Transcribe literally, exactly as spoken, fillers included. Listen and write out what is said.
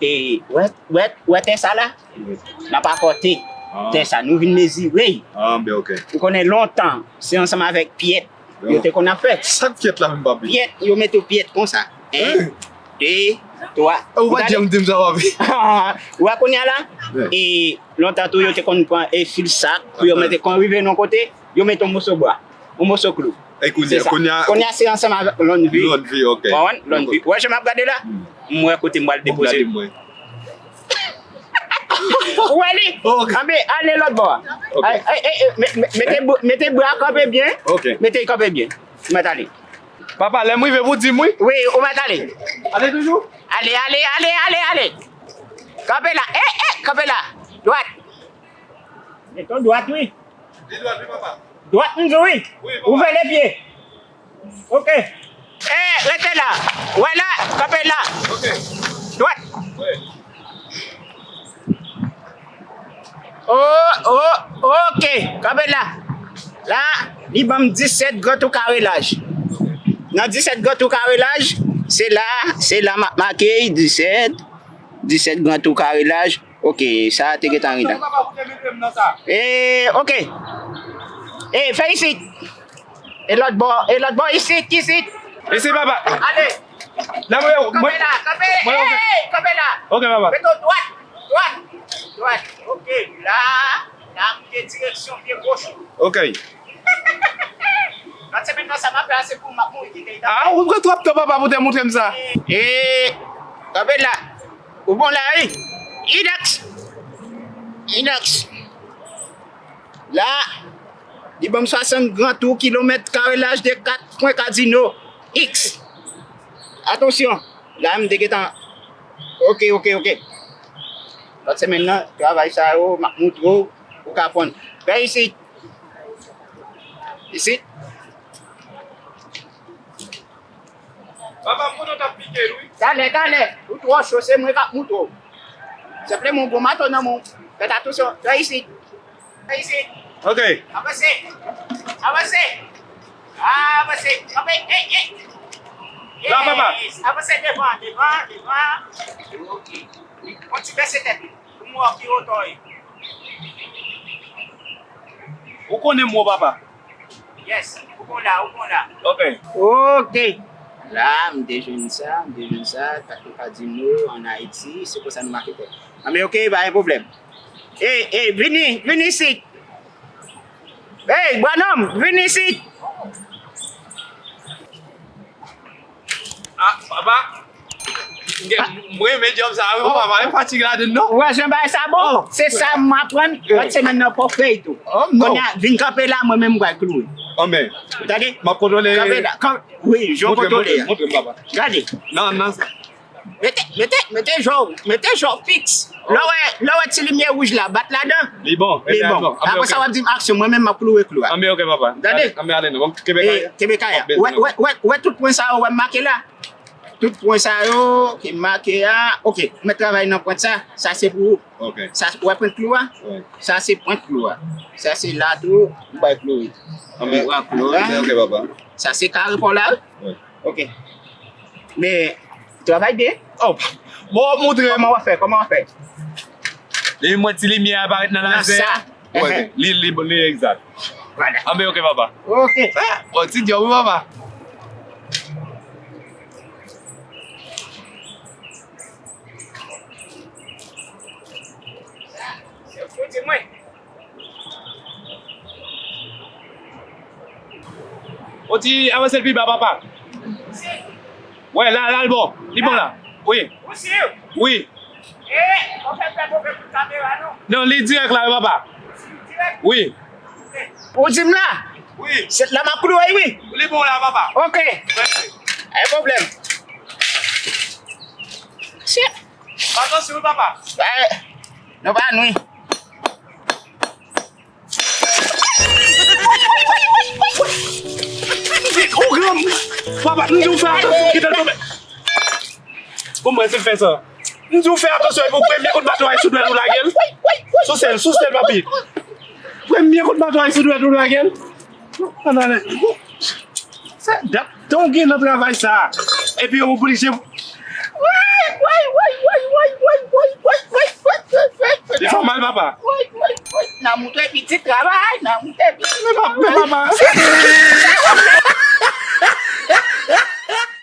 E, wè, wè, wè tè sa la? Wi. N ap akòte Ah. tè sa, nou vin mezire. Ah, ben, ok. Ou konnen lontan, se ansanm avèk pyèt yo te konn ap fè. Sa k pyèt la menm, papi? Pyèt, yo mete pyèt konsa. En, de, twa. Ou pa janm di m sa, papi. Ou wè kounye a la? Wi. E lontan tou, yo te konn pran e fil sak pou yo mete, kon rive nan kote, yo mete yon moso bwa, yon moso klou. E kounye a, kounye a, kounye a se ansanm avèk lòn vi. Lòn vi, ok. Konprann? Lòn vi. Ou wè jan m ap gade la? Hmm. M wè kote m pral depoze. Ou wè li? Ok. Anben, ale lòt bò a. Ok. Ay, ay, ay, ay, me- me- mete bra- mete bra kanpe byen. Ok. Mete kanpe byen. Mèt ale. Papa, lè m rive pou di m wi. Wi, ou mèt ale. Ale toujou? Ale, ale, ale, ale, ale. Kanpe la. E, e, kanpe la. Dwat. Meton dwat, wi. Li dwat, wi, papa. Dwat, m di w, wi. Wi, papa. Ouvè le pye. Ok. E, rete la. Wè la, kanpe la. Ok. Dwat. Wi. O, o, ok. Kanpe la. La, li ban m disèt gran tou kare laj. Nan disèt gran tou kare laj, se la, se la m ap make disèt, disèt gran tou kare laj. Ok, sa a te gentan rive la. E, ok. E, fè isit. E lòt bò, e lòt bò, isit, isit. Isit, papa. Ale. La, mwen, kanpe la, kanpe. Mwen, ok. Ey, kanpe la. Ok, papa. Mete w dwat, dwat, dwat. Ok, la, la, m gen direksyon pye goch ou. Ok. Lòt semèn nan, sa m ap fè a, se pou m ap mouri kite. Ah, ou pran twòp tan, papa, pou te montre m sa. E, kanpe la. Ou bon la, wi. Inox. Inox. La, li ban m swasant gran tou kilomèt kare laj de kat pwen kadino. X. Atansyon. La, m te gentan. Ok, ok, ok. Lòt semèn nan, travay sa yo, m ap moutre w, ou ka aprann. Fè isit. Isit. Papa, m konnen w t ap pike l, wi. Talè, talè. Ou twò cho, se mwen k ap moutre w. Senpleman, w gon mato nan men w. Fèt atansyon. Fè isit. Fè isit. Ok. Avanse. Avanse. Avanse. Kanpe. Ey, ey. La, papa. Yes. Avanse devan, devan, devan. Ok. Yon ti bese tèt ou. Pou m wè ki wotè w ye. Ou konnen m wo, papa. Yes, ou bon la, ou bon la. Ok. Ok. La, m te jwenn sa, m te jwenn sa, kat tou kadino ann Ayiti, se konsa nou make tèt. Anben, ok, pa gen pwoblèm. Ey, ey, vini, vini isit. Ey, bònòm, vini isit. Ah, papa. Mwen renmen djòb sa a, wi, papa, pa gen fatig ladann, non. Ou wè jan bagay sa bon? Oh. Se sa m aprann, lòt semèn nan, pòfèy tou. Oh, non. Kounye a, vin kanpe la, mwen menm, m pral klouwe. Anben. Tande? M ap kontwole. Kanpe la, kan-, wi, jan w kontwole a. Montre m, montre m, papa. Gade. Non, non, sa. Mete, mete, mete jan w, mete jan w fiks. Lè w wè, lè w wè ti limyè wouj la, bat ladan. Li bon, li bon. Apre sa, w ap di m aksyon, mwen menm, m ap klouwe klou a. Anben, ok, papa. Tande? Anben, ale, non. Kenbe kay la. Kenbe kay la. Wè, wè, wè, wè tout pwen sa yo, wè m make la. Tout pwen sa yo ki make a, ok, ou mèt travay nan pwent sa, sa se pou ou. Ok. Sa, ou wè pwent klou a? Wi. Sa se pwent klou a. Sa se la tou, ou bay klou wi. Anben, ou pran klou a. Ok, papa. Sa se kare pa w la wi. Wi. Ok. Men, travay byen. Oh, bon, w ap montre m. Kòman w ap fè? Kòman w ap fè? Depi m wè ti limyè a parèt nan lazen an. Nan sa. Wi, li, li, li egzak. Vwala. Anben, ok, papa. Ok. Ah, bon, ti djòb, wi, papa. Ou di avanse l pi ba, papa. Wè, la, la, l bon. Li bon la. Wi. Wi. Eh, ou fè fè move kout kamera, non? Non, li dirèk la, wi, papa. Wi. Ou di m la? Wi. Se la m ap klouwe, wi. Li bon la, papa. Ok. Mèsi. Pa gen pwoblèm. Shit. Atansyon, wi, papa. Eh, nou pa nwi. Ou granm! Papa, m di w fè atansyon, kite l tonbe. Bon, mwen, se fè sa. M di w fè atansyon, epi w premye kout baton a sou dwèt ou lage l. Sou sèl, sou sèl, papi. Premye kout baton a sou dwèt ou lage l. Ann ale. Sa dat tan w gen nan travay sa a. Epi yo oblije. Woy, woy, woy, woy, woy, woy. Nòmal, papa. Woy, woy, woy. Nan moute pitit travay, nan moute pitit. Men papa, men papa.